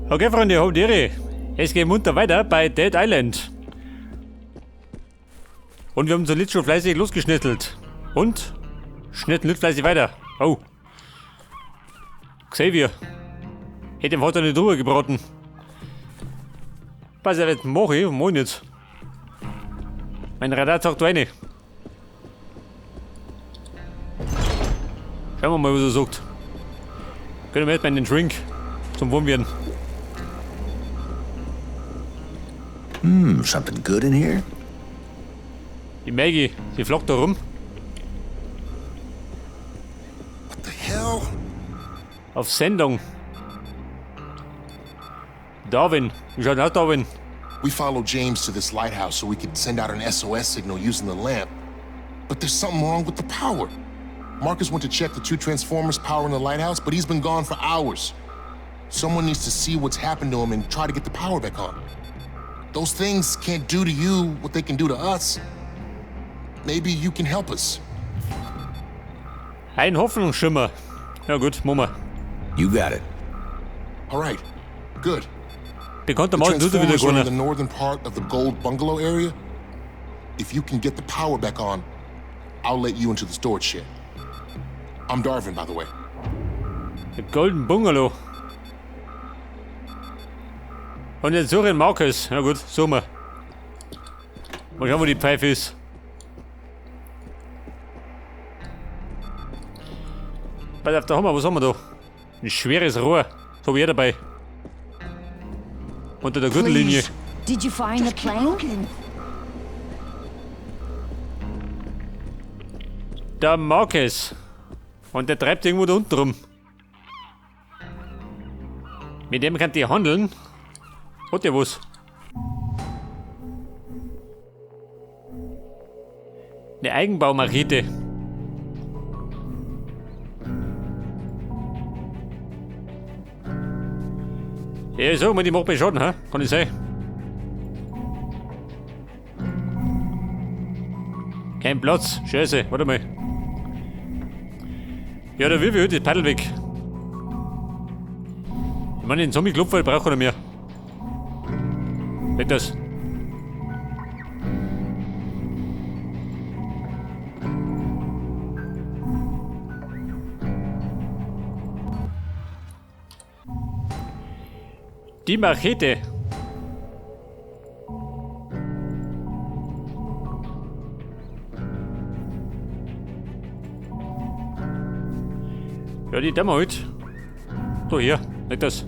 Okay, Freunde, habt Ehre. Es geht munter weiter bei Dead Island. Und wir haben unser Lied schon fleißig losgeschnittelt. Und schnitten nicht fleißig weiter. Oh. Xavier. Hätte ihm heute nicht drüber gebraten. Pass auf, jetzt mach ich, mach ich jetzt. Mein Radar sagt eine. Schauen wir mal, was er sagt. Können wir jetzt mal einen Drink zum Wurm werden. Something good in here? Die Maggie, die flockt da rum. What the hell? Auf Sendung. Darwin. Wie schaut denn aus, Darwin? We followed James to this lighthouse so we could send out an SOS signal using the lamp. But there's something wrong with the power. Marcus went to check the two transformers powering the lighthouse, but he's been gone for hours. Someone needs to see what's happened to him and try to get the power back on. Those things can't do to you what they can do to us. Maybe you can help us. Ein Hoffnungsschimmer. Ja gut, machen wir. You got it. All right, good. Bekannter The Mann tut er wieder transformers are in keiner. the northern part of the gold bungalow area. If you can get the power back on, I'll let you into the storage shed. I'm Darvin, by the way. The Golden Bungalow. Und jetzt suche ich Marcus. Ja gut, suchen wir. Mal schauen, wo die Pfeife ist. Pass auf, da haben wir, was haben wir da? Ein schweres Rohr. Das habe ich eh dabei. Unter der Gürtellinie. Please. Did you find the plane? Der Marcus. Und der treibt irgendwo da unten rum. Mit dem kann die handeln. Hat der was? Eine Eigenbaumachete. Ja, ich sag mal, die macht mir Schaden, hä? Kann ich sein. Kein Platz. Scheiße, warte mal. Ja, da wirf ich heute das Paddel weg. Ich meine, den Zombie-Klopfer braucht er mehr. Weg das. Die Machete. Ja, die tun wir halt. Da hier, nicht das.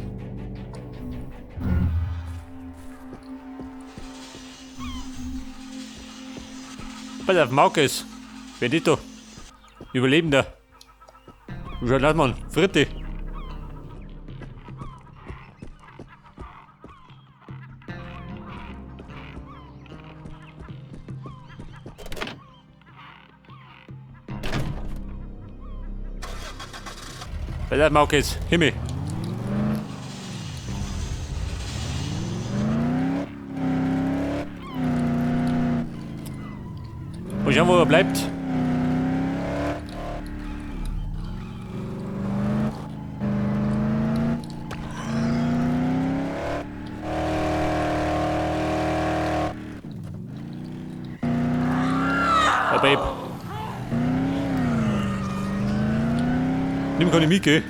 Pass auf, Marcus. Wer ist da? Überlebender. Wie schaut aus, Mann? Fritte. Pass auf, Marcus. Himmel. Mal schauen, wo er bleibt. Oh, Babe. Nimm keine mit, gell?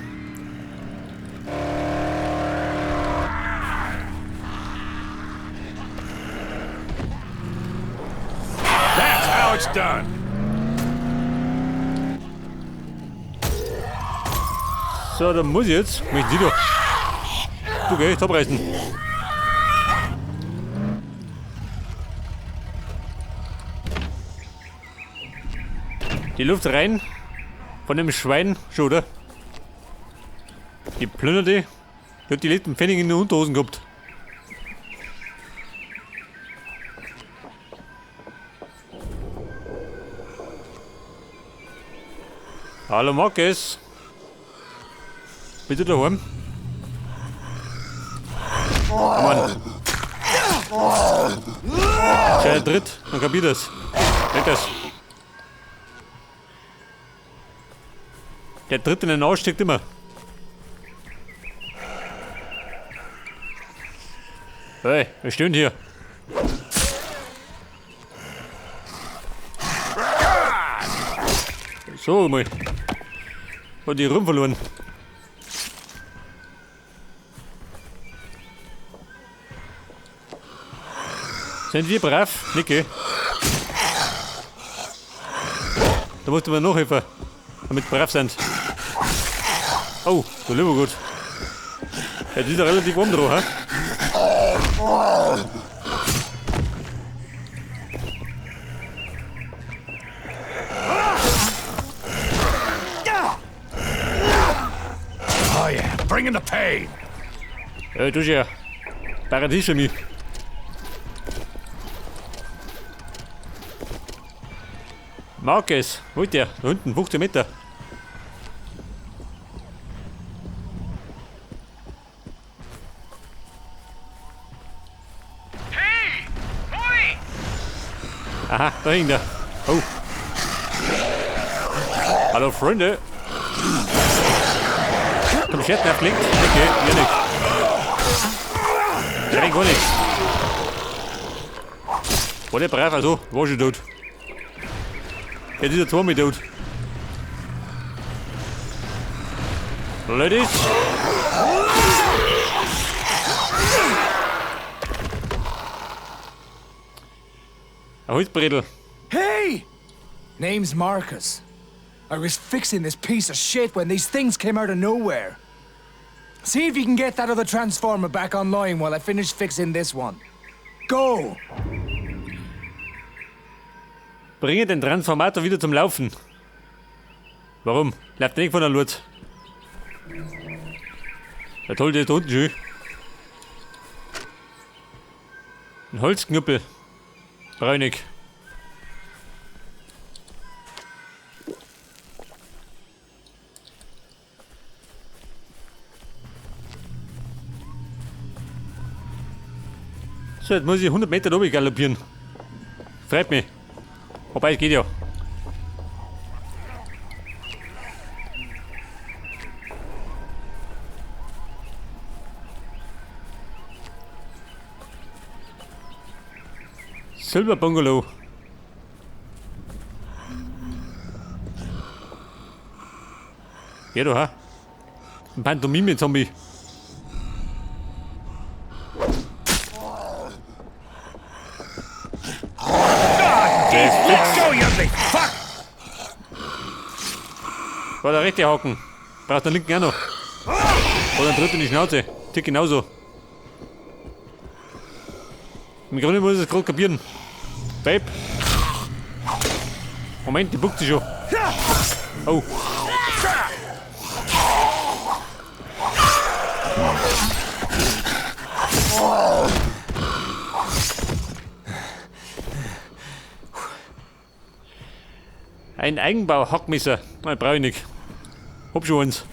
That's how it's done. So, dann muss ich jetzt. Möchten Sie doch. Du, gell, abreißen. Die Luft rein. Von dem Schwein schon, oder? Die plündert die. Die hat die letzten Pfennig in den Unterhosen gehabt. Hallo Marcus. Bitte daheim. Oh Mann. Scheiß Tritt, dann kapiert das. Nicht das. Der Tritt in den Arsch steckt immer. Hey, wir stehen hier. So, mal. Hat die Rum verloren. Sind wir brav? Nicke. Da musst du mir nachhelfen, damit wir brav sind. Oh, du lieber Gott. Ja, die ist ja relativ warm drauf, hä? Oh yeah, bring in the pain. Ja, du ja. Paradies für mich. Marcus, wo ist der? Da unten, 15 Meter. Hey! Oi! Aha, da hängt er. Oh. Hallo Freunde. Komm, ich hätte abgelenkt. Okay, ja nicht. Ich gar nichts. War der brav, also, war schon tot. Jetzt ist der Tommy tot. Ladies. Ein Holzbrettel. Hey! Name's Marcus. I was fixing this piece of shit when these things came out of nowhere. See if you can get that other transformer back online while I finish fixing this one. Go! Bringe den Transformator wieder zum Laufen. Warum? Läuft nicht von der Lurt. Ja toll, der ist da unten schön. Ein Holzknüppel. Bräunig. So, jetzt muss ich 100 Meter runter galoppieren. Freut mich. Wobei, es geht ja. Silber Bungalow. Ja, du, ha? Ein Pantomime-Zombie. Let go, you ugly fuck! War der rechte Haken. Braucht den linken auch noch. Oder einen Tritt in die Schnauze. Tick genauso. Im Grunde muss ich es gerade kapieren. Babe. Moment, die buckt sich schon. Oh. Ein Eigenbau-Hackmesser. Nein, brauch ich nicht. Hab schon eins.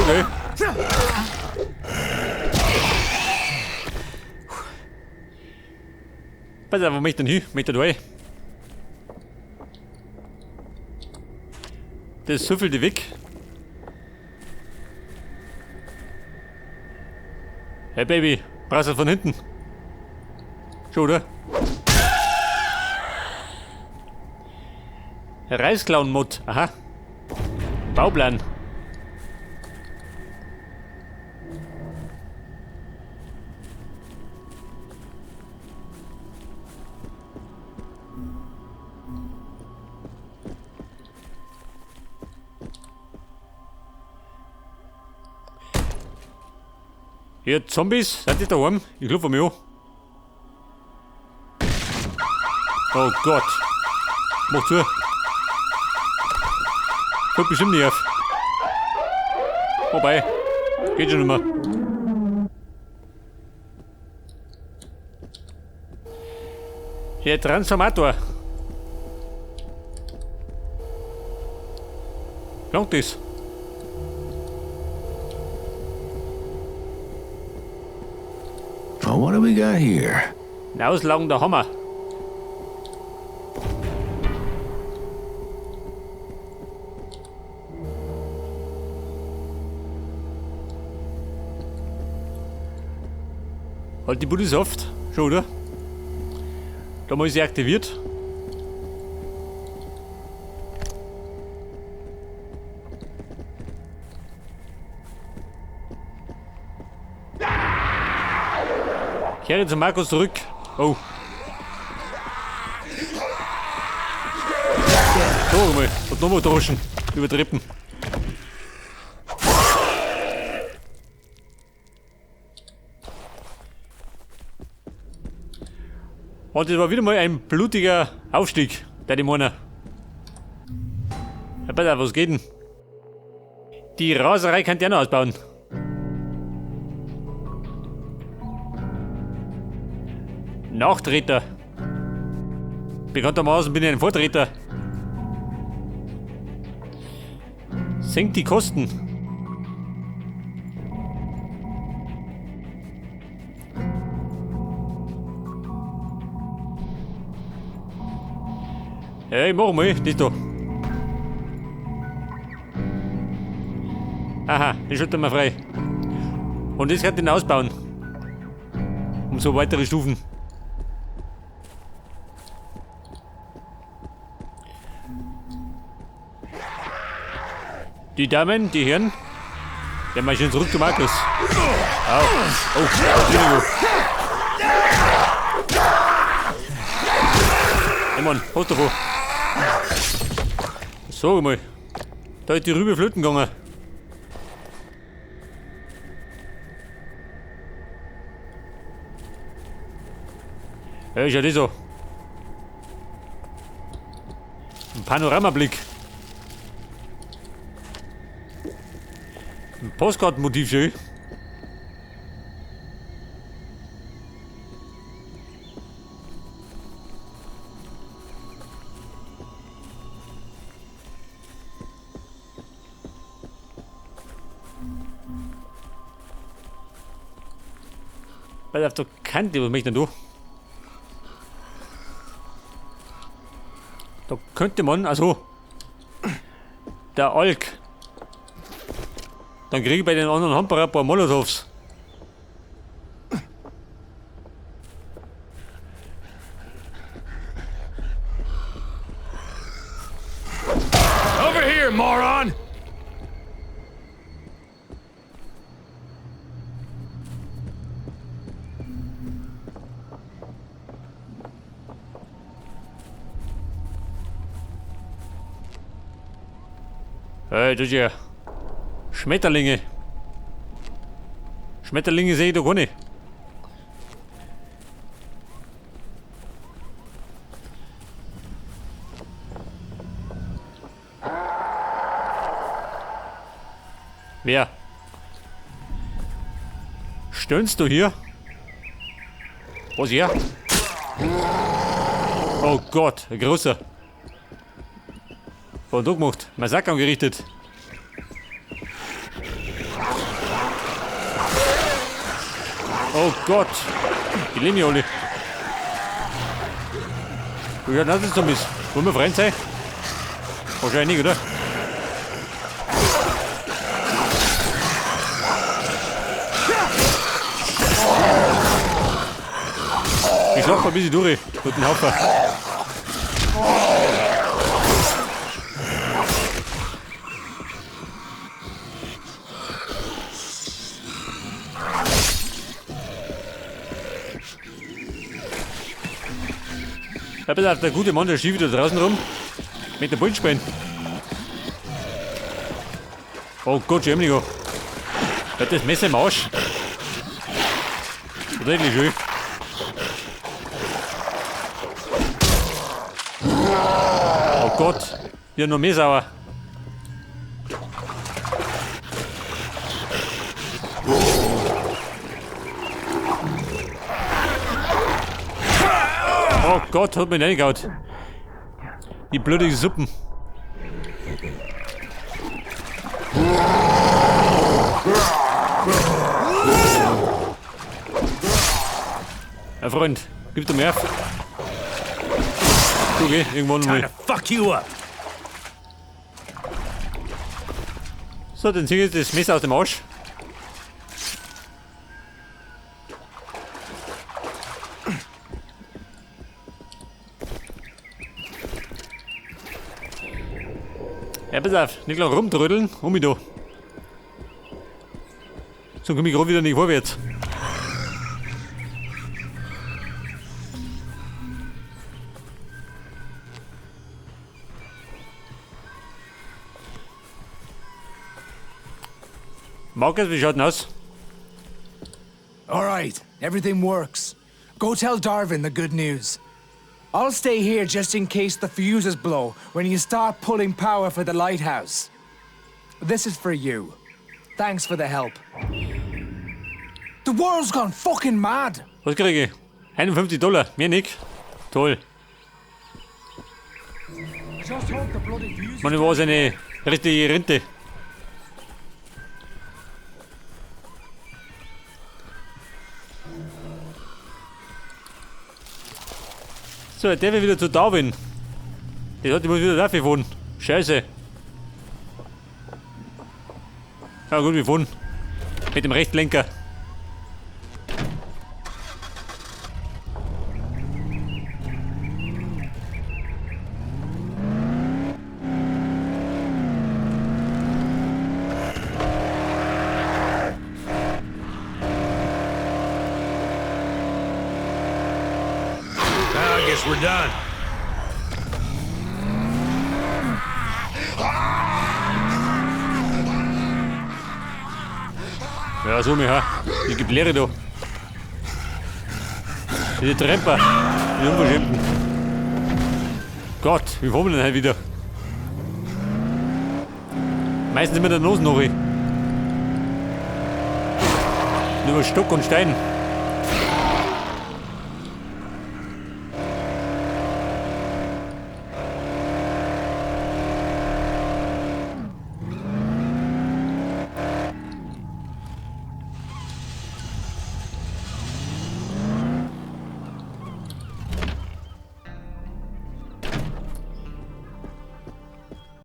Okay. Pass auf, wo möchte ich denn hin? Möchte da rein? Das süffelt die weg. Hey Baby, brauchst du von hinten? Schon, oder? Reisklauen-Mod, aha. Bauplan. Hier, Zombies, seid ihr daheim? Ich klopfe mich an. Oh Gott. Mach zu. Fällt bestimmt nicht auf. Vorbei. Geht schon nicht mehr. Hier, Transformator. Langt das? Well, what do we got here? Ein auslagender Hammer. Halt die Bude soft. Schon, oder? Da mal ist sie aktiviert. Kehre zu Markus zurück. Oh. So, mal. Und nochmal droschen. Über Treppen. Und das war wieder mal ein blutiger Aufstieg, der die Mona. Ja, pass auf, was geht denn? Die Raserei kann der noch ausbauen. Nachtreter. Bekanntermaßen bin ich ein Vortreter. Senkt die Kosten. Ja, ich mach mal, das da. Aha, den schalten wir frei. Und das kann den ausbauen. Um so weitere Stufen. Die Damen, die Herren, der marschieren zurück zu Markus. Au. Oh, Entschuldigung. Hey Mann, was davon? Sag mal, da ist die Rübe flöten gegangen. Ja, ist ja das so. Ein Panoramablick. Ein Postkartenmotiv, schön. Weil auf der Kante, was möchte denn du? Da könnte man, also der Alk. Dann kriege ich bei den anderen Handballer ein paar Molotovs. Over here, moron! Hey, das ist ja Schmetterlinge. Schmetterlinge sehe ich doch gar nicht. Wer? Stöhnst du hier? Was hier? Oh Gott, ein großer. Was hat er gemacht? Massaker angerichtet. Oh Gott! Die leben ja alle. Wie schaut das Zombies? Wollen wir Freund sein? Wahrscheinlich nicht, oder? Ich schlag mal ein bisschen durch. Mit dem Haufen. Ja, pass auf, der gute Mann, der schiebt wieder draußen rum. Mit der Bullenspende. Oh Gott, schau mich an. Hat das Messer im Arsch. Wirklich schön. Oh Gott, ja noch mehr sauer. Oh Gott, hat mich reingehauen. Die blödigen Suppen. Herr Freund, gib dir mehr. Okay, irgendwann mal. Fuck you up. So, dann zieh ich jetzt das Messer aus dem Arsch. Ja, pass auf, nicht lang rumtrödeln, um mich da. So komme ich gerade wieder nicht vorwärts. Markus, wie schaut denn aus? All right, everything works. Go tell Darwin the good news. I'll stay here just in case the fuses blow when you start pulling power for the lighthouse. This is for you. Thanks for the help. The world's gone fucking mad. Was kriege ich? 51 Dollar, mehr nicht. Toll. Just hope the bloody fuses. Man, war seine richtige Rente. So, der will wieder zu Darwin. Der hat, ich muss wieder dafür fahren. Scheiße. Ja gut, wir fahren. Mit dem Rechtlenker. I guess we're done. Ja, so mir, ha. Die gibt Leere da. Diese Tremper. Die Unverschämten. Gott, wie fahren wir denn heute wieder? Meistens immer der Nose noch. Nur über Stock und Stein.